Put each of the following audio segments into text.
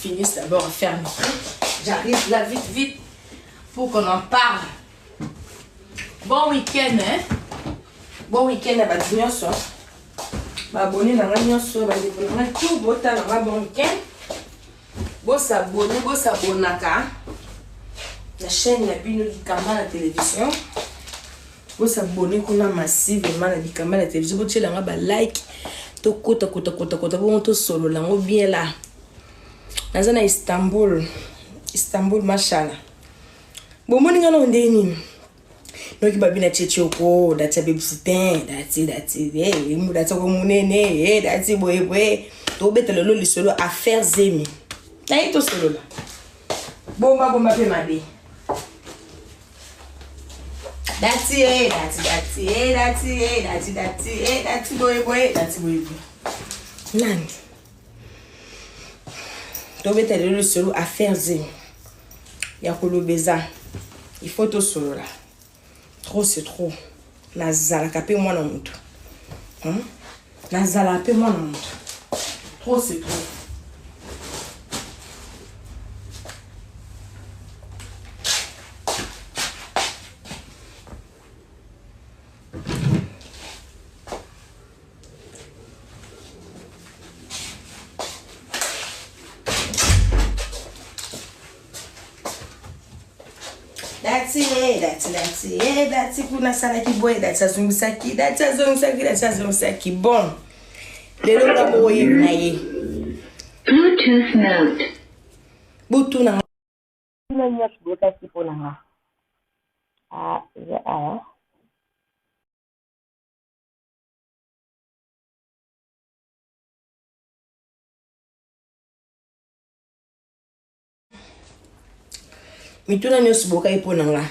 finisse d'abord à faire mes trucs. J'arrive là vite vite pour qu'on en parle. Bon week-end, hein? Bon week-end à bato nyonso. Baabonné na ngai nyonso, bandeko na ngai tout botala nga bon week-end. Bosabone, bosabonaka na chaîne na bino Likamba na télévision. Bosabone kuna massivement na Likamba na télévision, botiela nga ba like, tokota kota kota kota bongo tosolola yango bien là. Naza na Istanbul, Istanbul mashala. Bomoni nga nao ndenge nini? Noki babi na tie tioko, dati ya babysitin, dati dati, eh, dati ko munene, eh, dati boye boye. Tobeta lelo lisolo affaire zemi. Naye tosolola. Bomba bomba pe mabe. Dati eh, dati dati eh, dati eh, dati dati eh, dati boye boye, dati boye boye. Nani? Tobeta lelo lisolo affaire zemi. Ya koloba eza. Il faut tosolola. Trop c'est trop. Nazalaka pe mwana moto. Hein? Nazalaka pe mwana moto. Trop c'est trop. Dati eh, dati dati eh, dati kuna asalaki boye, dati azongisaki, dati azongisaki, dati azongisaki. Bon, lelo nga moko ye na ye. Bluetooth mode. Botuna nga nyonso boyokaki mpo na nga. Ah, eza awa. Mituna nyonso bokai mpo na nga.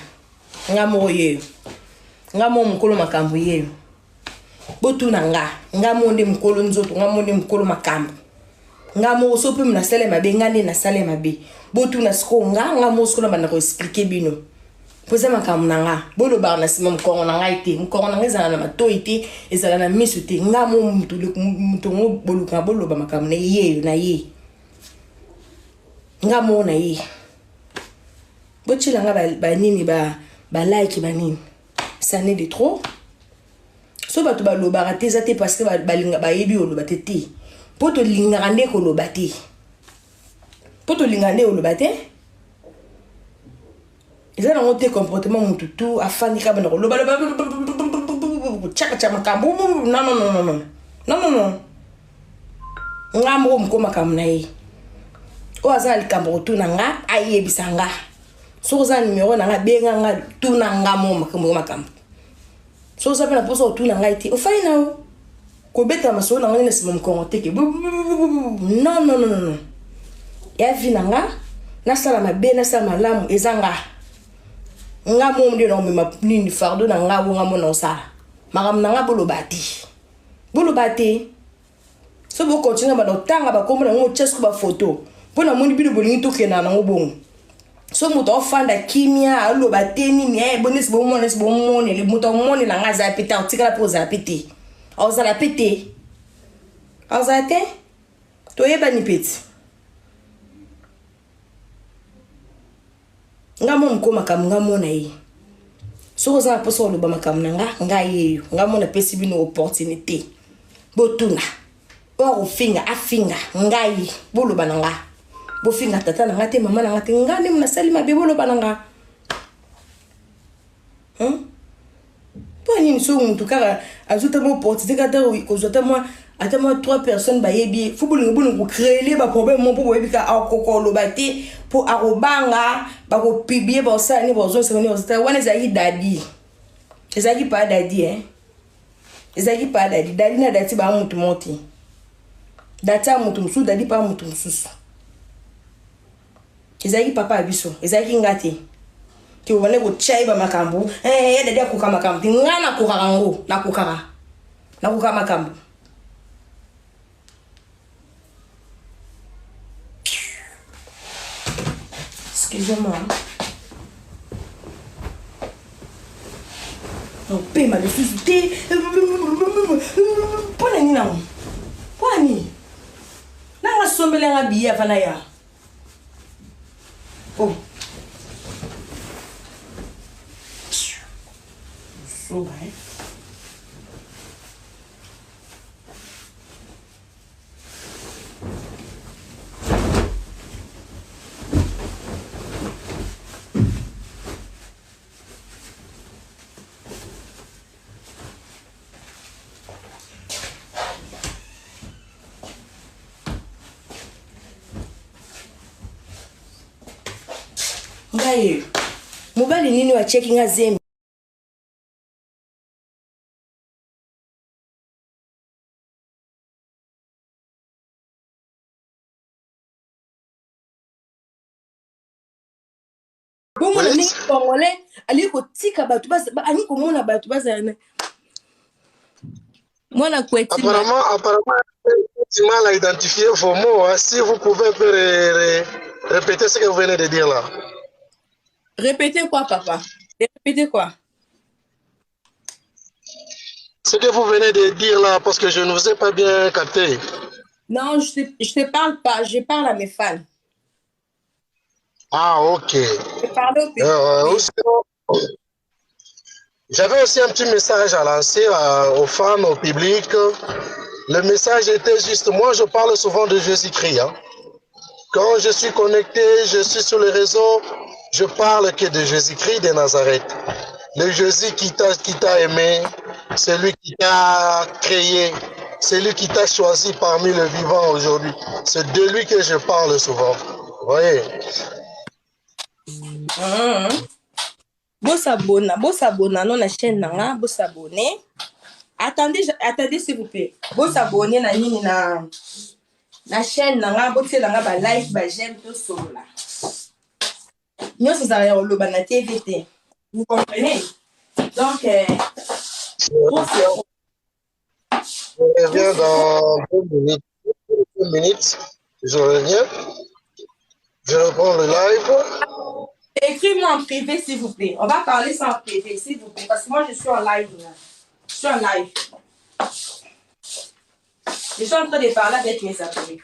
Nga moko yeyo. Nga moko mokolo makambo yeyo. Botuna nga. Nga moko nde mokolo nzoto, nga moko nde mokolo makambo. Nga moko so mpe nasala mabe, nga nde nasala mabe. Botuna sikoyo nga, nga moko sikoyo nabanda koexplike bino. Mpo eza makambo na nga. Bolobaka na nsima mokongo na ngai te. Mokongo na ngai ezala na matoi te, ezala na miso te. Nga moko moto ngo bolukaka boloba makambo na yeyo na ye. Nga moko na ye. Botiela nga ba nini ba ba like ba nini. Ça n'est de trop. So bato balobaka te eza te parce que balinga bayebi koloba te te. Mpo tolingaka nde koloba te. Mpo tolingaka nde koloba te. Eza nango te comportement mutu tu afandi kaka banda koloba loba kotyakatya makambo. Non non non non non. Non non non. Nga moko moko makambo na ye. Oyo aza na likambo kotuna nga, ayebisa nga. Soki oza na numero na nga, benga nga, tuna nga mo makambo makambo. Soki oza mpe na mposa kotuna ngai te, ofai na yo. Kobeta masolo na ngai na nsima mokongo te ke. Non non non non. Ya vie na nga, nasala mabe, nasala malamu, eza nga. Nga mo nde na omema nini fardeau na nga, nga mo na osala. Makambo na nga boloba te. Boloba te. So bo continuer bana otanga ba kombo na ngo tia siko ba photo. Mpo na moni bino bolingi tokenda nango bongo. So moto afanda kimia aloba te nini eh bonesi bomona nesi bomonele moto amonela nga aza pe te atikala mpe ozala pe te ozala pe te ozala te toyebani peti nga mo moko makambo nga mona ye soki oza na mposa koloba makambo na nga nga yeyo nga mo napesi bino opportunité botuna oyo akofinga afinga ngai boloba na nga bofinga tata na nga te mama na nga te nga nde nasali mabe boloba na nga mpo nini soki motu kaka azwi ata mwa opportunité kaka kozwa ata mwa ata mwa 3 personnes bayebi ye fo bolingo bolingo kocréele baproblème mo mpo boyebi kaka akoka koloba te mpo akobanga bakopiblie bakosala nini bakozongisa nini bakosala wana ezalaki dadi ezalaki pa dadi eh ezalaki pa dadi dadi na dati baa motu moko te dati ya motu mosusu dadi pa motu mosusu ezalaki papa ya biso ezalaki nga te ke obande kotya ye bamakambo eh, ya dadi akoka makambo te nga nakokaka yango nakokaka nakoka makambo excusez-moi opema lisusu te mpo na nini yango mpo na nini nanga sombela nga billet avant naya. Oh. Zoba, hein? Ngai mobali nini watiaki nga zemi? Bomona ndenge congolais alingi kotika bato, alingi komona bato bazala na mwana kweti. Apparemment, du mal à identifier vos mots, hein. Si vous pouvez un peu répéter ce que vous venez de dire là. Répétez quoi, papa? Répétez quoi? Ce que vous venez de dire là, parce que je ne vous ai pas bien capté. Non, je te parle pas, je parle à mes fans. Ah, ok. Je parle au public. J'avais aussi un petit message à lancer aux fans, au public. Le message était juste, moi je parle souvent de Jésus-Christ. Hein. Quand je suis connecté, je suis sur les réseaux, je parle que de Jésus-Christ de Nazareth. Le Jésus qui t'a aimé, celui qui t'a créé, celui qui t'a choisi parmi les vivants aujourd'hui. C'est de lui que je parle souvent. Vous voyez? Bosabona no na chaîne nanga, bosabone. Attendez, attendez s'il vous plaît. Bosabone na nini na chaîne nanga, botiela nga ba like, ba j'aime, tosolola. Nyonso ezala ya koloba na TV te. Vous comprenez? Donc, Je reviens dans 2 minutes. 2 minutes. Je reviens. Je reprends le live. Écris-moi en privé, s'il vous plaît. On va parler ça en privé, s'il vous plaît. Parce que moi, je suis en live là. Je suis en live. Je suis en train de parler avec mes abonnés.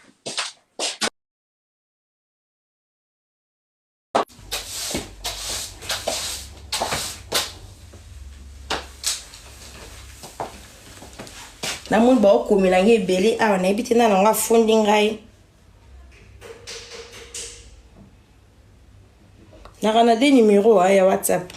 Namoni baokomela ngai ebele awa, nayebi te nana ngo afundi ngai. Naka na de numéro ya WhatsApp.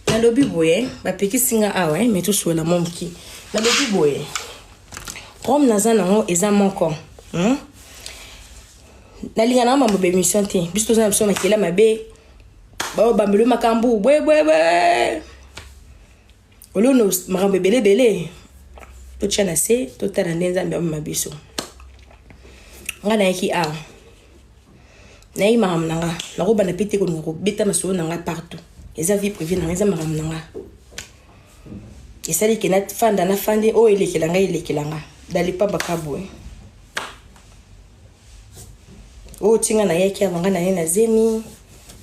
Nalobi boye, bapekisi nga awa, me tosola mwa moke. Nalobi boye, rome naza nango eza moko, Nalinga na mambo bémission te. Biso toza na biso makela mabe, baobambelo makambo bwebwebwe, olono makambo ebele ebele. Totya na se, totala nde Nzambe amema biso. Nga nayaki awa, nayebi makambo na nga, nakobanda mpe te kolinga kobeta masolo na nga partout. Eza vie privée na nga, eza makambo na nga. Esali ke nafanda, nafandi oyo elekela ngai, elekela nga dalipamba kaboye oyo ntinga nayaki awa. Ngai naye na zemi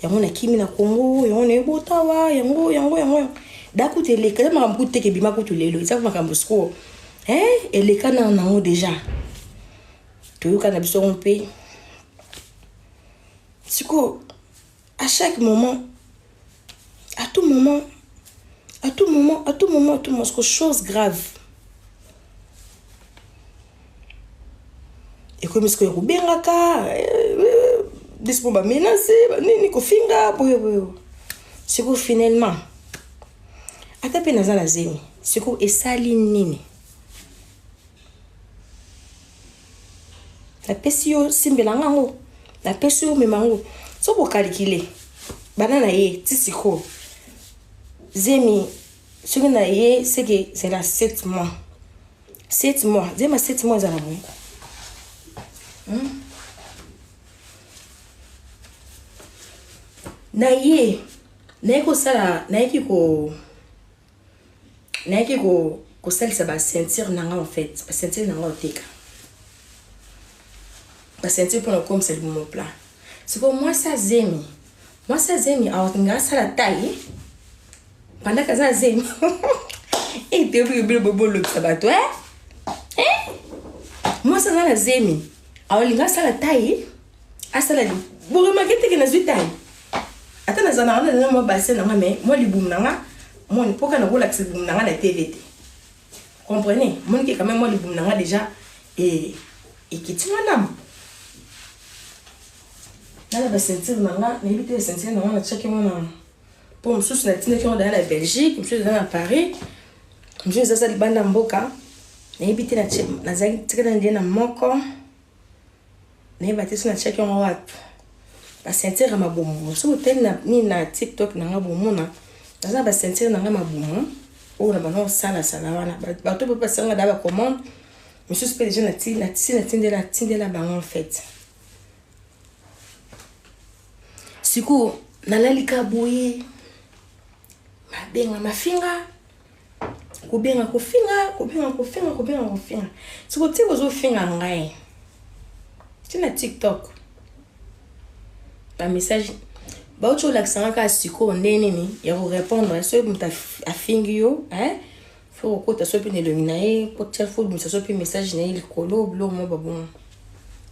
yango, nakimi na Kongo yango, nayebotawa yango yango yango da kutu eleka. Eza makambo kutu teke ebima kutu lelo, eza makambo sikoyo eleka na nango déjà, toyoka na biso yango mpe sikoyo. À chaque moment, à tout moment, à tout moment, à tout moment, à tout moment, siko chose grave ekomi sikoyo kobengaka biso mpo bamenace, banini, kofinga boye boye. Sikoyo finalement, ata mpe naza na zemi, sikoyo esali nini? Napesi yo, simbela nga yango, napesi yo, mema yango. Soki okalikile bana na ye ti sikoyo, zemi soki na ye seke zela 7 mois, 7 mois, zemi ya 7 mois ezala boye. Na ye nayaki kosala nayaki ko nayaki ko kosalisa ba ceinture na nga en fait ba ceinture na nga oteka ba ceinture mpona kokomisa libumu plat. Sikoyo mwasi azemi, mwasi azemi alinga asala taille pendant aza azemi ete bino bobolobisa bato eh? Eh? Mwasi aza na zemi alinga asala taille, asala boremake teke nazwi taille ata naza na wana na mwa bassin na nga, mais mwa libumu na nga moni mpoka nakolakisa libumu na nga na TV te. Comprenez, monike quand même mwa libumu na nga déjà ekiti mwa ndambo. Nana ba ceinture na nga, nayebi te ceinture na nga natiaki ngo na mpo mosusu natindaki yango daya na Belgique, mosusu eza na Paris, mosusu eza za libanda mboka. Nayebi te, nazalaki tikala nde na moko, nayeba te so natiaki yango wapi. Ba ceinture ya mabumu, soki otali na nini na TikTok na nga, bomona naza na ba ceinture na nga mabumu oyo na banda kosalasala wana. Bato mpe basanga da ba commande mosusu mpe deja nati natindela tindela bango en fait. Sikoyo nalali ka boye, mabenga mafinga, kobenga kofinga, kobenga kofinga, kobenga kofinga. Sikoyo ti bozofinga ngai ti na TikTok, ba message bauti olakisa nga kaka sikoyo nde nini ya korépondre. Soki moto afingi yo, faut kokota so mpe na elongi na ye, kotia, faut obimisa so mpe message na ye likolo, biloko mo babongo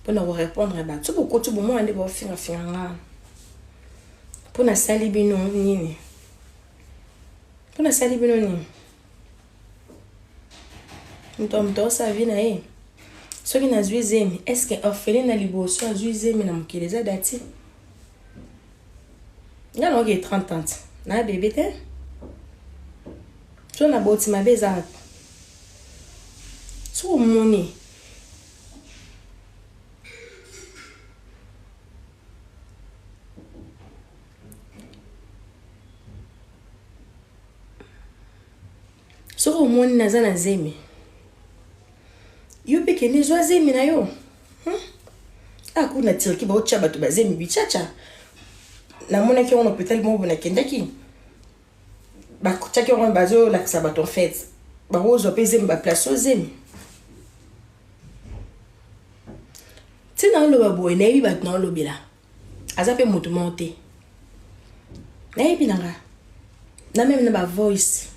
mpona korépondre bato. So bokoti, bomona nde baofingafinga nga. Mpo nasali bino nini? Mpo nasali bino nini? Moto ya moto aosala vie na ye. Soki nazwi zemi, est-ce orpheline na liboso azwi zemi na mokili eza dati? Nga naoki 30 ans na bebe te. So na boti, mabe eza wapi? Soki omoni soki omoni naza na zemi, yo mpe kende zwa zemi na yo, Ah, kuna Turquie baotya bato bazemi bichacha. Namonaki yango na hôpital moko boye nakendaki, batiaki yango, bazolakisa bato en fait bakozwa mpe zemi, baplace o zemi. Ntina oloba boye, nayebi bato naolobela, aza mpe moto moko te nayebi na nga na même na bavoice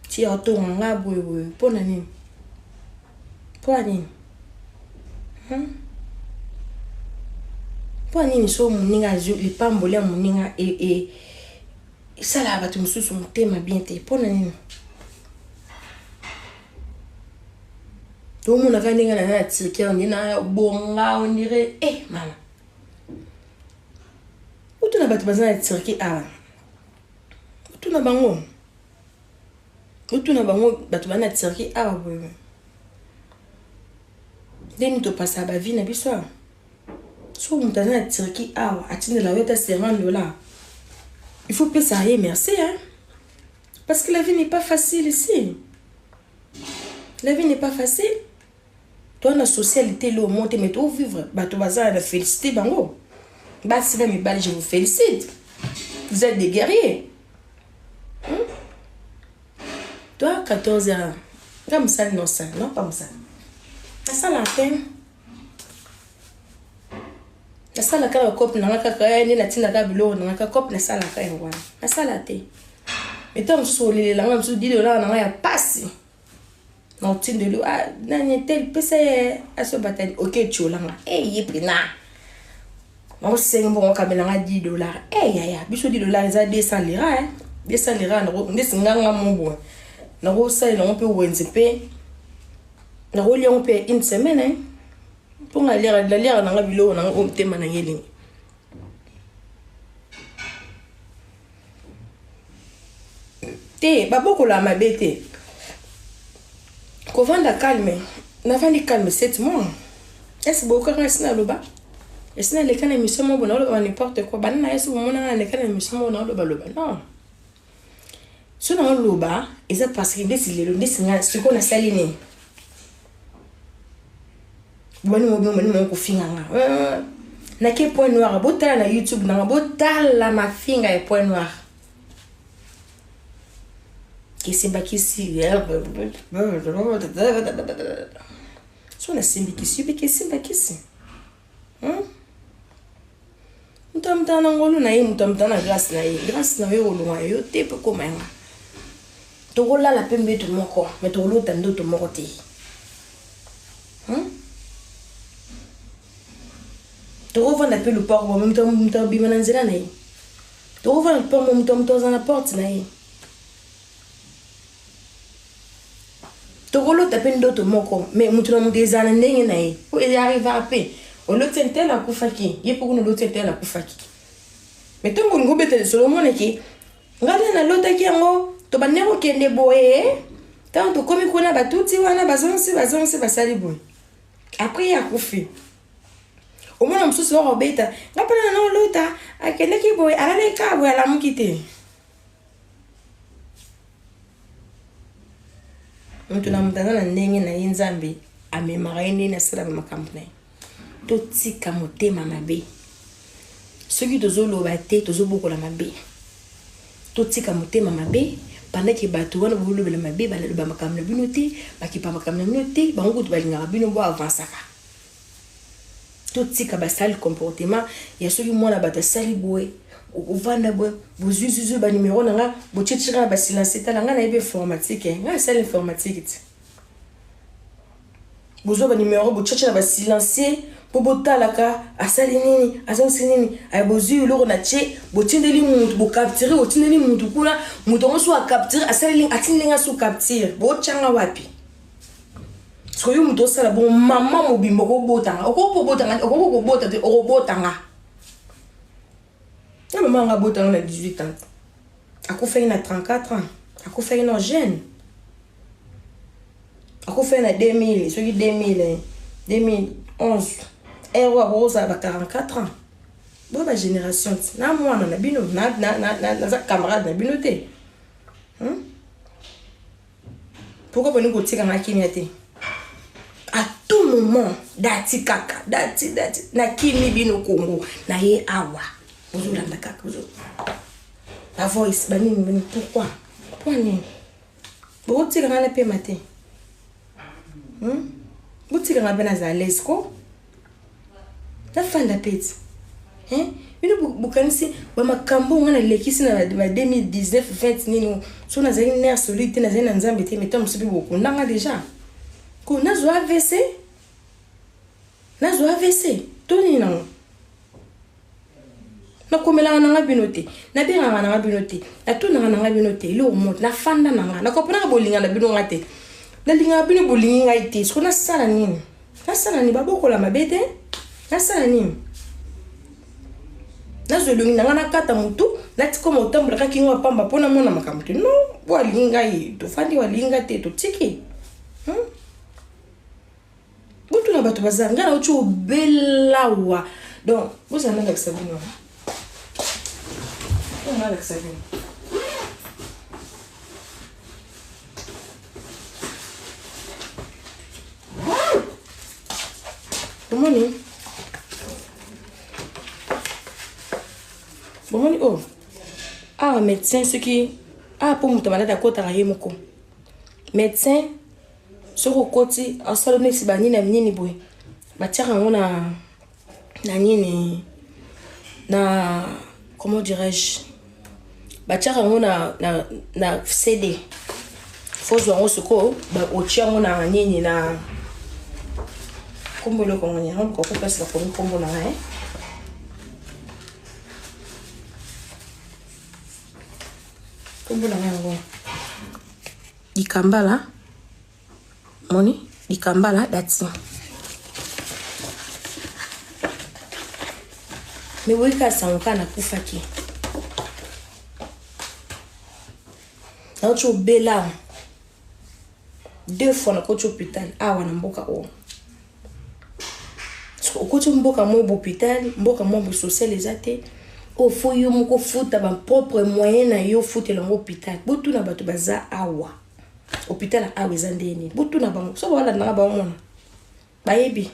ti otonga nga boye boye. Mpo na nini? Mpo na nini, Mpo na nini? So moninga azwi lipamboli ya moninga, esalaka bato mosusu motema bien te. Mpo na nini? Tomonaka ndenge naza na Turquie, nde na bonga, on dirait mama otuna bato baza na Turquie awa, otuna bango, otuna bango bato baza na Turquie awa boye, ndeni topasaka bavie na biso awa. So moto aza na Turquie awa atindela yo ata 50 $, il faut pesa ye merci, hein? Parce que la vie n'est pas facile ici, la vie n'est pas facile. Toa na socialité elo mo te, mais tovivre. Bato baza na félicité bango, basi na mibali, je vous félicite, vous êtes des guerriers, Toi 14 ans nga mosali nosala non pas mosala, nasala te, nasalaka na cope nanga kaka nde natindaka biloko nanga kaka cope, nasalaka yango wana, nasala te. Mais ntango mosusu olelela nga mosusu 10 $ nanga ya pasi na otindeli nani tel, pesa ye asobatani, oke etiolanga e ye mpena naosengi mbongo, okabela nga 10 $. E yaya, biso 10 $ eza 200 lira, 200 lira ndesi nganga mo boye nakosalela yango mpe wenze mpe nakolia yango mpe une semaine, mpo nga naliaka nanga biloko nanga oyo motema na ngai elingi te. Babokola mabe te, kovanda calme. Navandi calme 7 mois. Ese boyokaka esi naloba, esi naleka na émission moko naoloba n'importe quoi? Bana na ye, so bomonanga naleka na émission moko naolobaloba? Non. So naoloba eza parce que ndeti lelo, ndeti nga sikoyo nasali nini? Bani mobimba nini kofinga nga? Nake Point Noir, botala na YouTube nanga, botala mafinga ya Point Noir. Kesimba kisi. So nasimbi kisi, yo mpe kesimba kisi. Hmm? Moto ya moto na ngolu na ye, moto ya moto na grâce na ye. Grâce na yo ekolonga yo te mpe koma yanga. Tokolala mpe mbeto moko, mais tokolota ndoto moko te. Hmm? Tokovanda mpe lupango bo moto moto abima na nzela na ye. Tokovanda lupango moto moto aza na porte na ye. Tokolota mpe ndoto moko, mais moto na moto ezala na ndenge na ye. Po arrivaka mpe oloti ntele akufaki, ye mpe kuna oloti ntele akufaki. Mais ntango olingi obeta lisolo omonaki ngai nde nalotaki yango, tobandi kokende boye, ntango tokomi kuna batuti wana bazongisi bazongisi basali boye, après ye akufi. Omona mosusu bakobeta ngai mpe na olota akendaki boye, alalaki kaka boye, alamuki te. Moto na moto aza na ndenge na ye, Nzambe amemaka ye ndenge asalaka makambo na ye. Totika motema mabe. Soki tozoloba te, tozobokola mabe. Totika motema mabe pendant que bato wana bolobela mabe, baloba makambo na bino te, bakipa makambo na bino te, bango kutu balingaka bino bo avansaka. Totika basali comportement ya soki mwana bato asali boye, okovanda boye, bozwi ba numero na nga, botietira na basilence. Tala nga nayebi informatique, nga asali informatique te. Bozwa ba numero, botiatia na basilencier mpo botalaka asali nini, azongisi nini. Ay bozwi eloko na tie, botindeli mutu, bocapture, botindeli mutu kuna, mutu yango so acapture asali nini, atindeli nga so capture, botyanga wapi? Soki yo moto osala bongo, mama mobimba okobotanga, okoki kobotanga, okoki kobota te, okobotanga. Na mama yanga abotanga na 18 ans, akufaki na 34 ans, akufaki na jeune, akufaki na 2000, soki 2000, 2011 ero akokozala ba 44 ans. Bo ba génération ti na mwana na bino, naza camarade na bino te. Pourquoi bolingi kotika nga kimia te? À tout moment dati kaka dati dati nakimi bino Congo na ye awa bozolanda kaka bozo ba voice banini bani, pourquoi po nini bokotika nga na pema te? Botika nga mpe naza l'aise ko nafanda mpe ti. Bino bokanisi bamakambo nga nalekisi na ba 2019 20 nini, so nazali nerf solide te, nazali na Nzambe te, mais mosusu mpe bokundanga déjà ko nazwa AVC, nazwa AVC to nini nango. Nakomelaka nanga bino te, nabengaka nanga bino te, natunaka nanga bino te. Eloko moto nafanda na nga, nakoponaka bolinga na bino nga te, nalingaka bino, bolingi ngai te. Siko nasala nini? Nasala nini? Babokola mabe te, nasala nini? Nazwa elongi na ngai, nakata motu, natikoma otambolaka kingo ya pamba mpo namona makambo te. Non, po alingi ngai tofandi, alingi ngai te totiki. Botuna bato baza ngai nauti obelawa. Donc bozala nalakisa bino, nalakisa bino bomoni, bomoni oyo awa médecin soki awa mpo moto malade akotaka ye moko. Médecin soki okoti, asala neti banini na nini boye, batiaka yango na nini, na comment dirais-je, batiaka yango na CD. Fozwa yango sikoyo, otia yango na nini, na nkombo eloko yango nini, yango luka kopesa bakomi nkombo na ngai, nkombo na ngai yango Dikambala, moni Dikambala dati. Me boyika sango kaka nakufaki, nauti obela deux fois, nakoti hôpital awa na mboka oyo. Okoti mboka moko hôpital, mboka moko social eza te, oyo faut yo moko futa bapropre moyen na yo futela yango hôpital. Botuna bato baza awa, hôpital awa eza ndenge nini, botuna bango. So balandanga, baomona, bayebi.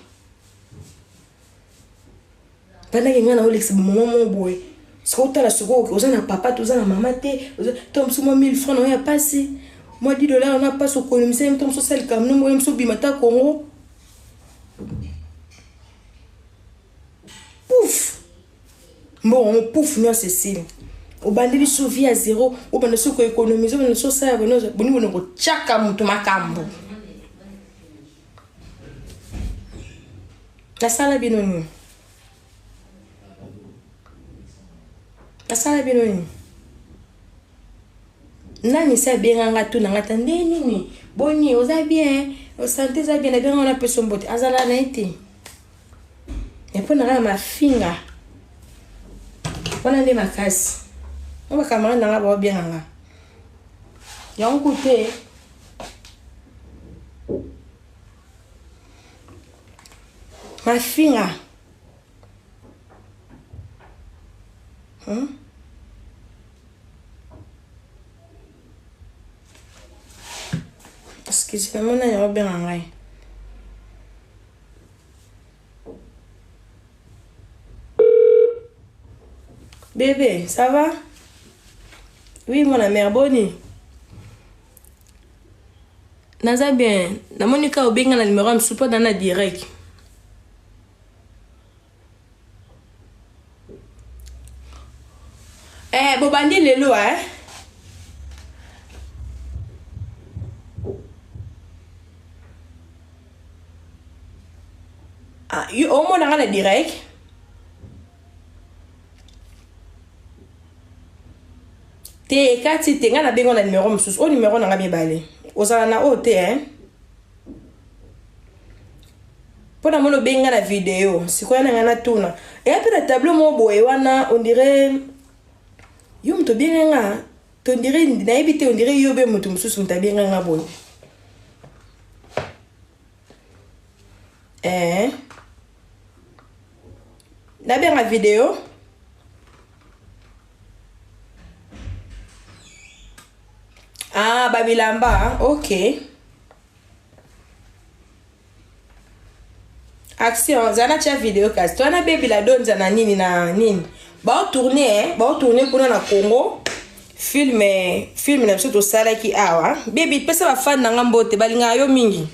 Pendant ngai naolekisa bamama moko boye, soki otala sikoyo oza na papa te, oza na mama te, to mosusu mwa 1000 francs na yo ya pasi, mwa 10 dollar na pasi, okonomisa ye, to mosusu osala likambo no moye mosusu obima ta Congo, pouf, mbongo yango pouf, nyonso esili, obandeli so vie ya zero, obanda so koekonomise, obanda so osala boni boni kotyaka moto makambo. Nasala bino nini? Nasala bino nini? Nani se abenga nga, tuna nga ta nde nini, boni, oza bien, sante eza bien? Nabenga wana peso mbote, azala na ye te. Epo na nga na mafinga wana nde makasi o bacamarade na nga baobenga nga yango ku te. Mafinga, Excuse, namona yango obenga ngai. Bébé, ça va? Oui, mon mère, boni? Naza bien. Namoni ka obenga na numéro ya mosusu mpo na direct. Eh, bobandi lelo, eh? Ah, yo omona nga na direct? Te, ekati te. Ngai nabenga na numero mosusu. Oyo numero na nga mibale, ozala na oyo te, hein? Mpo na moni obenga na video sikoyo na ngai, natuna eya mpe na tableau moko boye wana, on dirait yo moto obenga nga to on dirait, nayebi te, on dirait yo be moto mosusu moto abenga nga boye. Eh. Nabenga video. Ah, babilamba, ok. Action, zana tia video kasi. Toi na baby la donza na nini na nini. Ba tourner, eh, ba tourner kuna na Congo. Film, film na biso tosalaki awa. Baby, pesa ba fan na nga mbote, balingaka yo mingi.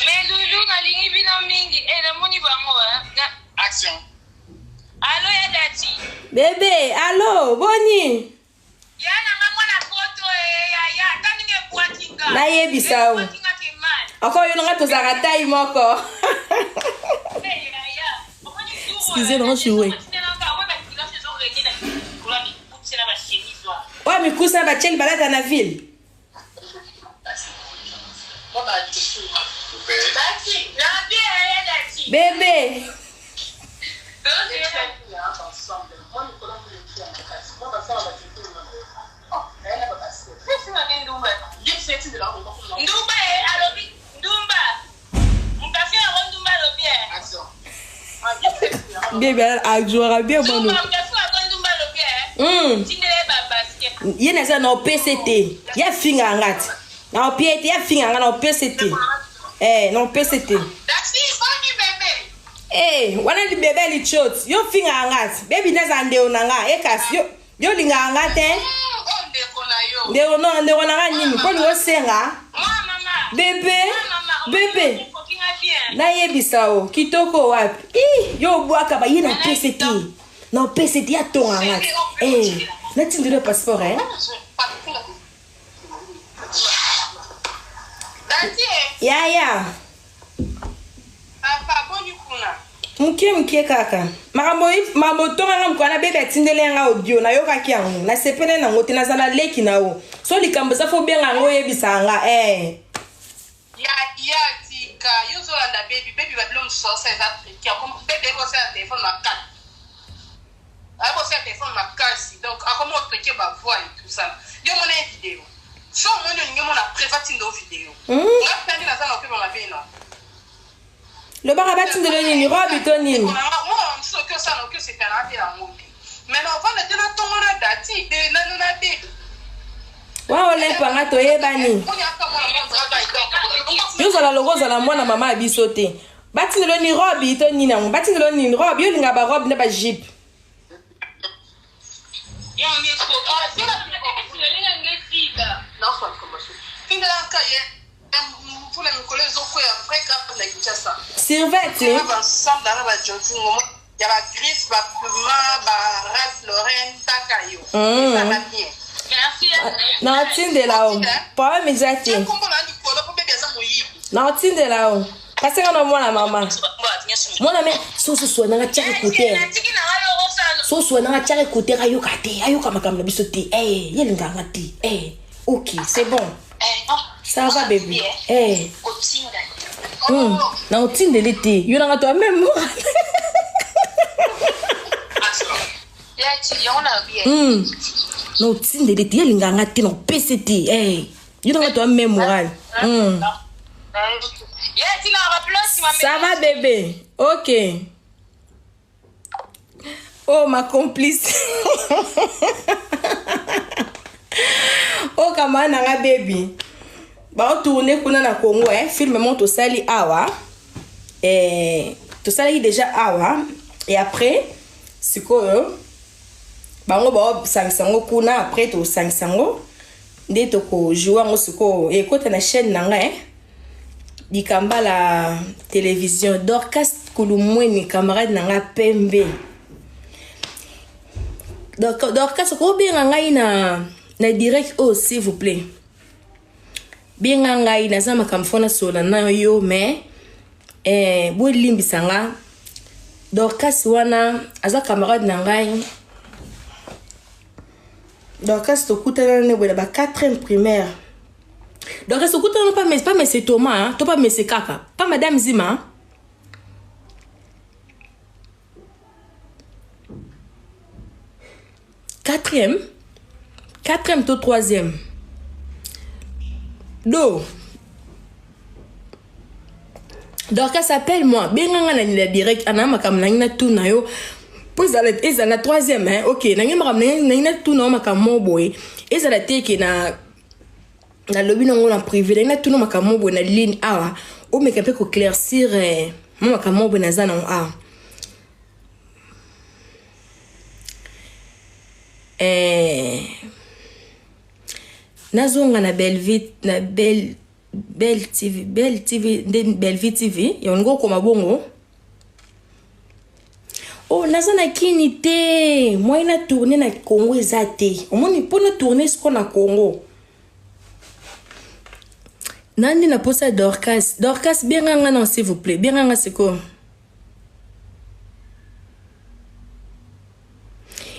Mais Lulu, nalingi bino mingi e, namoni bango. Action. Alo, ya Dati. Bébé, allo, boni? Ya nanga mwana poto e, yaya, ata ndenge ebwaki nga. Nayebisa yo. Ebwaki nga ke mal. Encore yo nanga tozalaka tai moko. Excusez, non, je suis oyo mikusa batieli balata na ville. Bébé. Ndumba e alobi ndumba mutasi yango, ndumba alobi e. Bébé azwaka bien mano. Ndumba mutasi yango, ndumba alobi e. Tindele babasket. Ye naza na opese te, ye afingaka nga te, na opie te, ye afingaka nga na opese te. Eh, na opese te. Dati, boni bébé? Eh, wana libebe lichot, yo fingaka nga te. Bebi, nazala ndeko na nga ekasi yo, yo olingaka nga te. O ndeko na yo. Ndeko no, ndeko na nga nini mpo lingo osenga? Mwa mama. Bébé. Mama. Bébé. Okokinga bien. Nayebisa o kitoko wapi? Ih, yo obwaka ba ye na opese te, na opese te, atonga nga te. Eh, natindeli yo passeport, eh? Dati e. Yaya. Papa, boni kuna? Moke moke kaka. Makambo makambo otonganga mokolo na bebe atindeli yanga audio, nayokaki yango, nasepele nango te. Nazala leki na yo, so likambo eza, fo obenga yango, oyebisa yanga, eh. Ya ya tika yo ozolanda bebi. Bebi babilo mosusu aosala eza triki. Bebi ayebi kosala telefone makasi, ayebi kosala telefone makasi, donc akomi otrike bavoix et tout ça. Yo mona ye video, so omoni olingi omona preva, tinda o video. Nga mpe nde naza na opeba mabe no. Lobaka batindelo nini, robe to nini? Mwana mosusu oki osala, oki osepela te yango te, mais na ovanda te na ntongo na Dati nano na bebi. Wa olepanga, toyebani. Yo ozala loko ozala mwana mama ya biso te. Batindelo ni robe to nini yango? Batindelo nini robe? Yo olinga ba robe na ba jupe. Survêt. Ya ba griffe ba puma ba Ralph Lauren taka yo mm. ezala bien. Naotindela o problème eza te, naotindela o kasi nga na mwana mama mwana me soso nanga tiaka écouteur, soso nanga tiaka écouteur, ayoka te, ayoka makambo na biso te. Eh, ye alingaka te. Eh, ok, c'est bon, ça va bébé. Eh, na otindeli te, yo nanga to même na otindeli te, ye alingaka te, na opesi te. Eh, yo nanga to même moral. Ça va bébé, ok. Oh, ma complice, oh camarade nanga baby, baotourne kuna na Congo. Eh, film mo tosali awa, eh, tosalaki déjà awa et après sikoyo bango baosangisa yango kuna. Après tosangisa yango nde tokojoue yango sikoyo, ekota na chaîne na ngai, eh? Dikambala Télévision. Dorcas Kulumweni, camarade na nga pembe. Dorcas, okobenga ngai na direct oyo, s'il vous plaît, benga ngai, naza makambo fo nasola na yo. Mais eh, bolimbisa nga, Dorcas wana aza camarade na ngai. Dorcas tokutana ne boye na ba 4e primaire. Dorcas tokutana pa, pa mese Thomas to pa mese kaka pa madame Zima. Quatrième, quatrième to troisième. Do Dorcas, appelle-moi, benganga na nila direct ana makambo nangi natuna yo mpo ezala ezala na troisième, hein? Ok, nangi makambo nangi natuna yo, makambo moko boye, ezala te ke na nalobi nango na privé. Nangi natuna makambo moko boye na ligne awa, omeka mpe koéclaircir, eh, mo makambo moko boye naza nango awa. Eh, nazonga na Bellevue, na Belle TV, Belle TV nde Bellevue TV yango okoma bongo. Oh, naza na kini te, moyen na tourne na Congo eza te. Omoni, mpo na tourne siko na Congo nandi na posa. Dorcas, Dorcas, benga nga non, s'il vous plaît, benga nga sikoyo.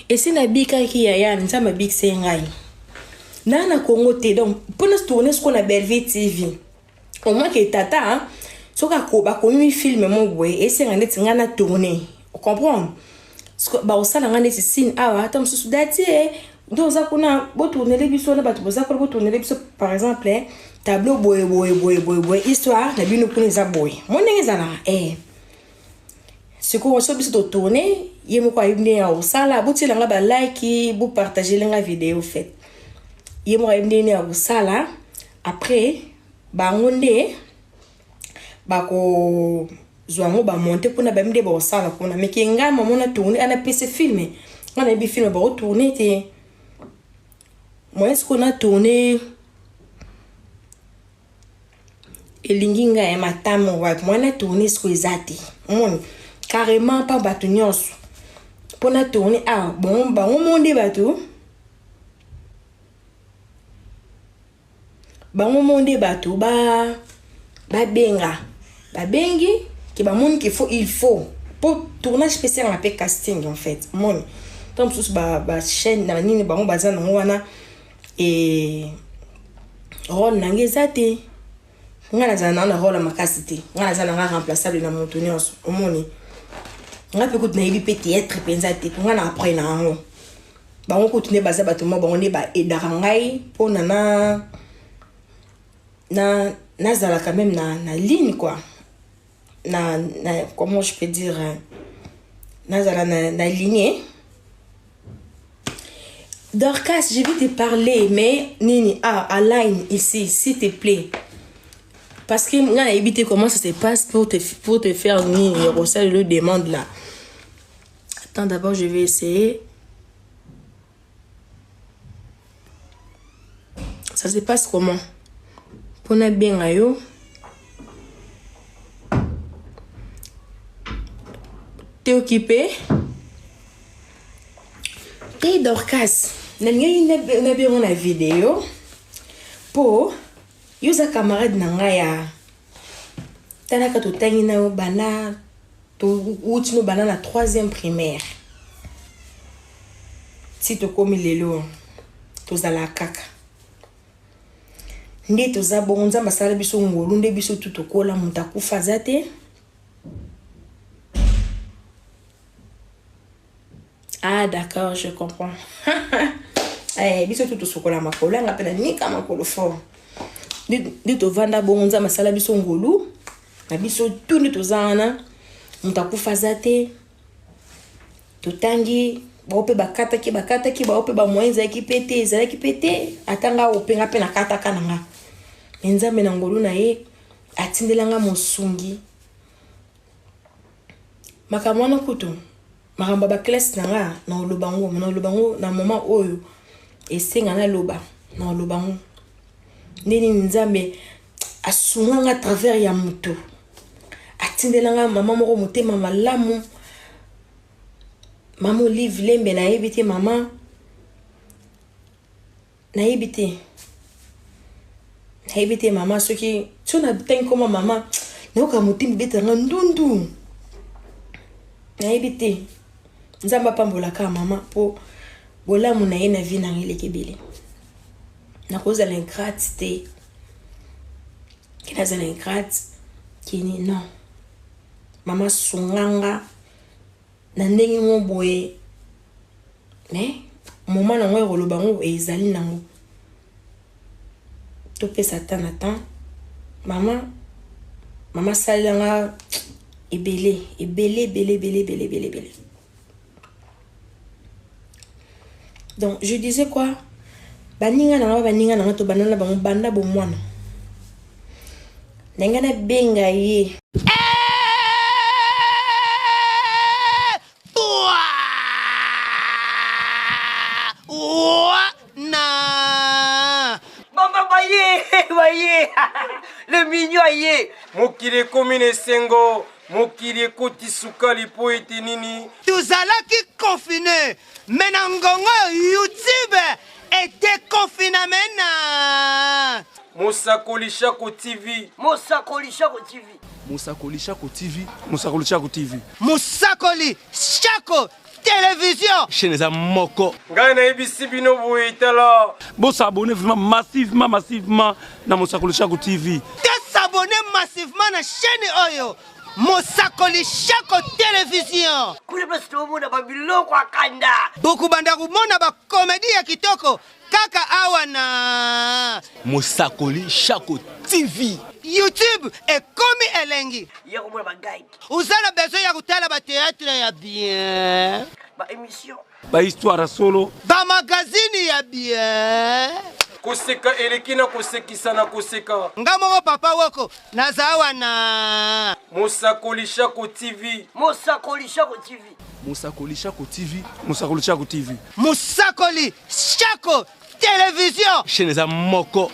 Esi nabikaki, yaya, Nzambe abikise ngai naa na Congo te. Donc mpona tourne sikoyo na Bellevue TV, au moins ke tata soki bakomi film mo boye, esenga neti ngai na tourne, comprendre, bakosala ngai neti signe awa, ata mosusu dati e nde oza kuna, botournele biso na bato boza kuna, botournele biso par exemple tableau boye boye boye boye boye, histoire na bino kuna eza boye, mo ndenge ezalaka. Eh, sikoyo so biso totourne, ye moko ayebi ndenge ya kosala. Botiela nga balike, bopartagele nga video fait, ye moko ayebi ndenge ya kosala. Après bango nde bakozwa yango, bamonte kuna, bayebi nde bakosala kuna. Meke ngai mamo na tourne ana pese film, ngai nayebi film bakotourne te. Moyen sikoyo na tourne elingi ngai matamo wapi? Moyen na tourne sikoyo eza te. Omoni carrément mpa bato nyonso mpo na tourne awa, bon, bango mo nde bato, bango mo nde bato ba babenga, babengi ke bamoni ke faut, il faut po tournage mpe esengaka mpe casting en fait. Omoni, ntango mosusu bachaîne na nini bango baza nango wana, e rôle na ngai eza te. Ngai nazala nanga na rôle ya makasi te, ngai naza nanga remplaçable na moto nyonso. Omoni, ngai mpe kutu nayebi mpe théâtre mpenza te, mpo ngai na apres na yango. Bango kutu nde baza bato mo, bango nde baaidaka ngai mpona na nazala quand même na ligne quoi, na comment je peux dire, nazala na lignée. Dorcas, je vais te parler, mais Nini, ah, Align ici, s'il te plaît. Parce que nga nayebi te comment ça se passe pour te faire nini ya kosala le demande là. Attends, d'abord je vais essayer. Ça se passe comment? Mpo nabenga yo. T'es occupé? Te Dorcas, nalingaki nabengo na video mpo yo oza camarade na ngai ya talaka, totangi na yo banda touti no banda na troisième primaire ti tokomi lelo, tozalaka kaka nde toza bongo. Nzambe asala biso ngolu nde biso tu tokola, moto akufa aza te. Ah d'accord, je comprends. Eh, biso tu tosukola makolo, yanga mpe nanika makolo fort nde tovanda bongo. Nzambe asala biso ngolu na biso tu nde toza wana, moto akufa aza te. Totangi bao mpe bakataki bakataki bao mpe bamoyen ezalaki mpe te, ezalaki mpe te. Ata nga openga mpe nakataka na nga, me Nzambe na ngolu na ye atindelanga mosungi. Makambo wana kutu, makambo ya baklasse na nga, na oloba ngo, na oloba ngo na moment oyo esenga naloba, na oloba ngo nde nini. Nzambe asunga nga travers ya moto atindelanga, mama moko motema malamu, mama Olive Lembe. Nayebi te mama, nayebi te, nayebi te mama. Soki so natangi koma mama, nayoka motema ebetanga ndundu, nayebi te. Nzambe apambolaka mama mpo bolamu na ye na vie nanga eleki ebele. Nakozala ingrate te, ke nazala ingrate kini non. Mama sunganga na ndenge mo boye, mais moment nango ya koloba yango ezali nango. Topesa temps na temps. Mama, mama asalelanga ebele ebele ebele ebele ebele ebele ebele. Donc je disais quoi? Baninga na nga, baninga na nga, tobanda na bango banda bomwana na ngai, nabenga ye. Na Bamba baye baye, le mignon aye. Mokili ekomi na esengo, mokili ekoti sukali mpo ete nini? Tozalaki confine, me na ngongo oyo YouTube edeconfiname na Mosakoli Shako TV. Mosakoli Shako TV. Mosakoli Shako TV. Mosakoli Shako TV. Mosakoli Shako Télévision. Chaîne eza moko. Ngai nayebisi bino boye, tala. Bosabone vraiment massivement, massivement na Mosakoli Shako TV. Tosabone massivement na chaîne oyo, Mosakoli Shako Télévision. Kuna place tomona babiloko akanda. Bokobanda komona bakomedi ya kitoko kaka awa na Mosakoli Shako TV. YouTube ekomi elengi. Ya komona baguide. Oza na besoin ya kotala bateatre ya bien, baémission, bahistoire ya solo, bamagazini ya bien. Koseka eleki na kosekisa na koseka. Nga moko papa woko naza wana. Mosakoli Shako TV. Mosakoli Shako TV. Mosakoli Shako TV. Mosakoli Shako TV. Mosakoli Shako Télévision. Chaîne eza moko.